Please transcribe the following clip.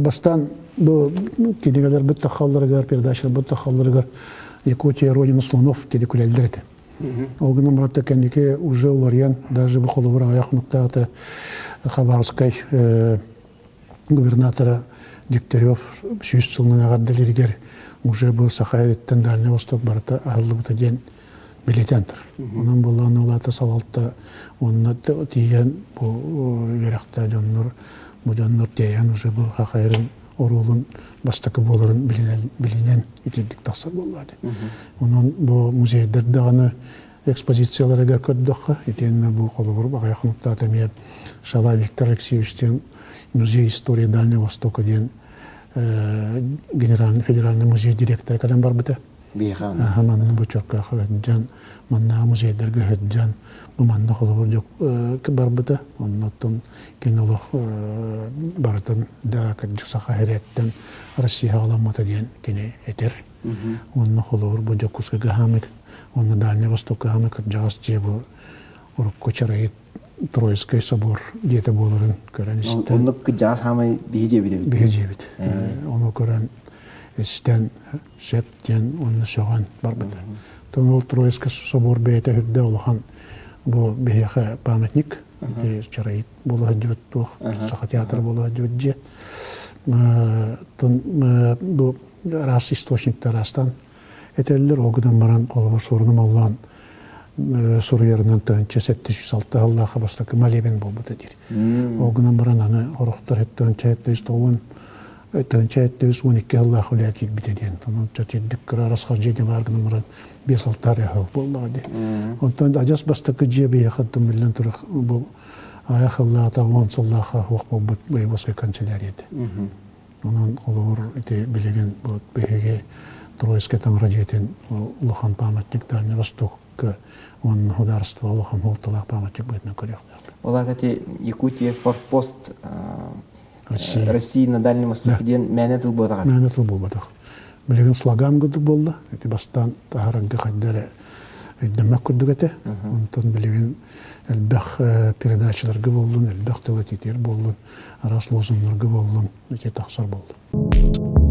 Бастаан бу кинигэлэрбит тахалларыгар, передачаларбыт тахалларыгар Якутия родина слонов диэри күлэллэр этэ. Ол гынан баран кэнники уже уларыйан, даже бу холобур аҕыйах хонуктааҕыта Хабаровскай губернатора Дегтярев сүүс сылынан эҕэрдэлэригэр уже бу Саха сириттэн Дальний Восток барыта аһыллыбыта диэн бэлиэтээн турар. Онон буоллаҕына ол аата салалта уонна тиийэн бу үөрэхтээх дьоннор бу дьоннор тиэйэн уже бу Хахайрын оруолун бастакы буоларын билинэн, билинэн итирдик тахсар буоллаҕа дии. Онон бу музейдар даҕаны экспозицияларыгар көрдөххө, итиэннэ бу холобур аҕыйах хонуктаата эмиэ Шалай Виктор Алексеевич диэн музей истории Дальнего Востока диэн генеральный федеральный музей директора кэлэн барбыта. Биһиэхэ Аха, манна бу Чөркөөххө сылдьан, маннааҕы музейдарга сылдьан, бу манна холобур барбыта. Оннуттан кини олох барытын да кырдьык саха сириттэн Россияҕа аламмыта диэн кини этэр. Уонна холобур бу Дьокуускайга хаамык, уонна Дальний Востокка хаамык кырдьаҕас дьиэ бу урукку Чарайыт Троицкай собор дьиэтэ буоларын көрөн истэн. Оннук кырдьаҕас хаамай биһи дьиэбит эбит. Биһи дьиэбит. Ону көрөн истэн сөп диэн уонна сөҕөн барбыта. Оттон ол Троицкай собор бэйэтэ үрдэ улахан бу биһиэхэ памятник Чарайыт буола сылдьыбыт туох Саха театра буола сылдьыбыт дьиэ. Оттон бу араас источниктар араастаан этэллэр. Ол гынан баран холобур суоруна маллаан суруйарынан 1706 сыллаахха бастакы молебен буолбута диир. Ол гынан баран аны орохтор 1790 1712 сыллаах үлэ киирбитэ диэн. Онон чэтирдик кыра арасхар дьиэ баар гынан баран 5-6 эрэ сыл буоллаҕа дии. Онтон адьас бастакы дьиэ биһиэхэ түмүллэн турар бу аҕыйах сыллааҕыта 10 сыллаахха суох буолбут воеводскай канцелярия этэ. Онон холобур ити билигин бу биһиги Троицкай таҥара дьиэтин улахан памятник Дальний Востокка уонна судаарыстыба улахан суолталаах памятник быһыытынан көрүөхтээхпит. Ол аата ити Якутия форпост Россия. России на Дальнем Востоке диэн мээнэ тыл буолбатах. Мээнэ тыл буолбатах. Билигин слоган курдук буолла. Ити бастаан таһарарга хайда эрэ өйдөммөт курдук этэ. Онтон билигин элбэх передачаларга буоллун, элбэх тыл этитиэр буоллун, араас лозуннарга буоллун, ити тахсар буолла.